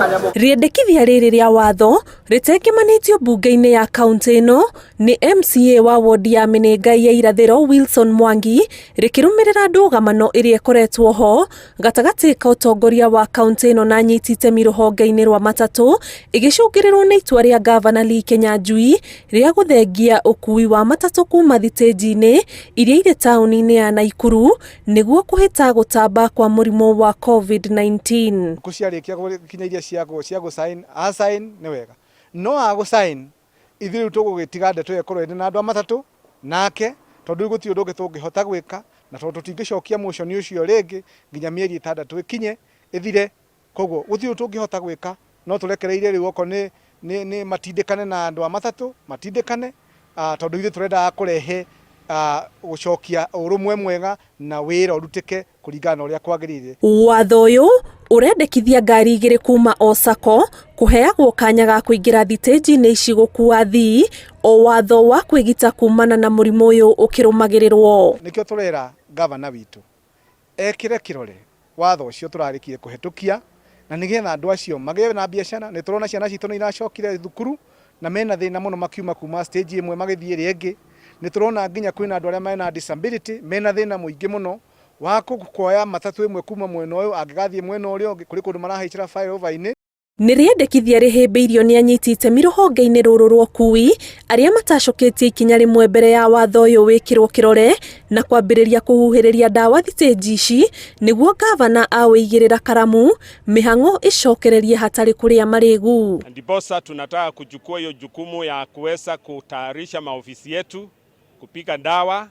Rĩendekithia rĩrĩ rĩa watho rĩtengemanĩtio mbunge-inĩ ya kaunti ĩno nĩ MCA wa wodi ya Menengai ya Irathĩro Wilson Mwangi, rĩkĩrũmĩrĩra ndũgamano ĩrĩa ĩkoretwo ho gatagatĩ ka ũtongoria wa kaunti ĩno na anyiti itemi rũhonge-inĩ rwa matatũ, ĩgĩcũngĩrĩrwo nĩ itua rĩa ngavana Lee Kinyanjui rĩa gũthengia ũkui wa matatũ kuma thitĩnji-inĩ iria irĩ taũni-inĩ ya Naikuru nĩguo kũhĩta gũtamba kwa mũrimũ wa COVID-19. Thikũ ciarĩkia gũkinya iria cia gũ sign, a sign nĩ wega, no agũ sign ithuĩ rĩu tũgũgĩtiga ndeto ĩyo ĩkorwo ĩrĩ na andũ a matatũ nake, tondũ rĩu gũtirĩ ũndũ ũngĩ tũngĩhota gwĩka, na tondũ tũtingĩcokia motion ũcio rĩngĩ nginya mĩeri 6 ĩkinye ĩthire. Koguo gũtirĩ ũndũ tũngĩhota gwĩka, no tũrekereirie rĩu okorwo nĩ matindĩkane na andũ a matatũ matindĩkane, tondũ ithuĩ tũrendaga kũrehe gũcokia ũrũmwe mwega na wĩra ũrutĩke kũringana na ũrĩa kwagĩrĩire. Watho ũyũ ũrendekithia ngari 2 kuma o sacco kũheagwo kanya ga kũingĩra thitĩnji-inĩ ici gũkua athii, o watho wa kwĩgita kumana na mũrimũ ũyũ ũkĩrũmagĩrĩrwo. Nĩkĩo tũrera gavana witũ ekĩre kĩrore watho ũcio tũrarĩkire kũhetũkia, na nĩgetha andũ acio magĩe na biacara. Nĩ tũrona ciana citũ nĩ iracokire thukuru na mena thĩna mũno makiuma kuma stage ĩmwe magĩthiĩ ĩrĩa ĩngĩ. Nĩ tũrona nginya kwĩna andũ arĩa mena disability mena thĩna mũingĩ mũno wa kuoya matatũ ĩmwe kuma mwena ũyũ angĩgathiĩ mwena ũrĩa ũngĩ, kũrĩ kũndũ marahaicĩra flyover-inĩ. Nĩ rĩendekithia rĩhĩmbĩirio nĩ anyiti itemi rũhonge-inĩ rũrũ rwa ũkui arĩa matacũkĩtie ikinya rĩmwe mbere ya watho ũyũ wĩkĩrwo kĩrore na kwambĩrĩria kũhuhĩrĩria ndawa thitĩnji ici nĩguo gavana awĩigĩrĩra karamu mĩhang'o ĩcokererie hatarĩ kũrĩa marĩgu. Ndiposa tunataka kuchukua hiyo jukumu ya kuweza kutayarisha maofisi yetu, kupiga dawa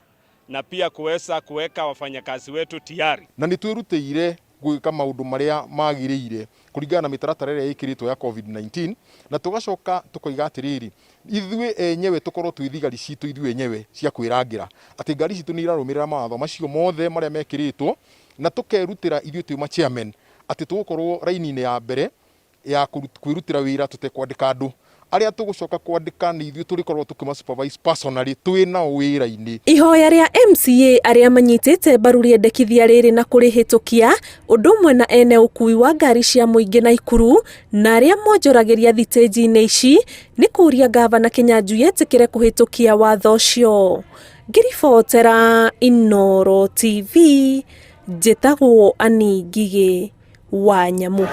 na pia kuweza kuweka wafanyakazi wetu tayari. Na nĩ twĩrutĩire gwĩka maũndũ marĩa magĩrĩire kũringana na mĩtaratara ĩrĩa ĩkĩrĩtwo ya COVID-19, na tũgacoka tũkoiga atĩrĩrĩ, ithuĩ enyewe tũkorwo twĩ thigari citũ ithuĩ enyewe cia kwĩrangĩra atĩ ngari citũ nĩ irarũmĩrĩra mawatho macio mothe marĩa mekĩrĩtwo, na tũkerutĩra ithuĩ twĩ ma chairman atĩ tũgũkorwo raini-inĩ ya mbere ya kwĩrutĩra wĩra tũtekwandĩka andũ arĩa tũgũcoka kwandĩka nĩ ithuĩ tũrĩkorwo tũkĩma supervise personally twĩ nao wĩra-inĩ. Ihoya rĩa MCA arĩa manyitĩte mbaru rĩendekithia rĩrĩ na kũrĩhĩtũkia ũndũ ũmwe na ene ũkui wa ngari cia mũingĩ Naikuru na arĩa monjoragĩria thitĩnji-inĩ ici nĩ kũria gavana Kinyanjui etĩkĩre kũhĩtũkia watho ũcio. Ngĩribotera Inooro TV, njĩtagwo Annie Ngigĩ wa Nyamu.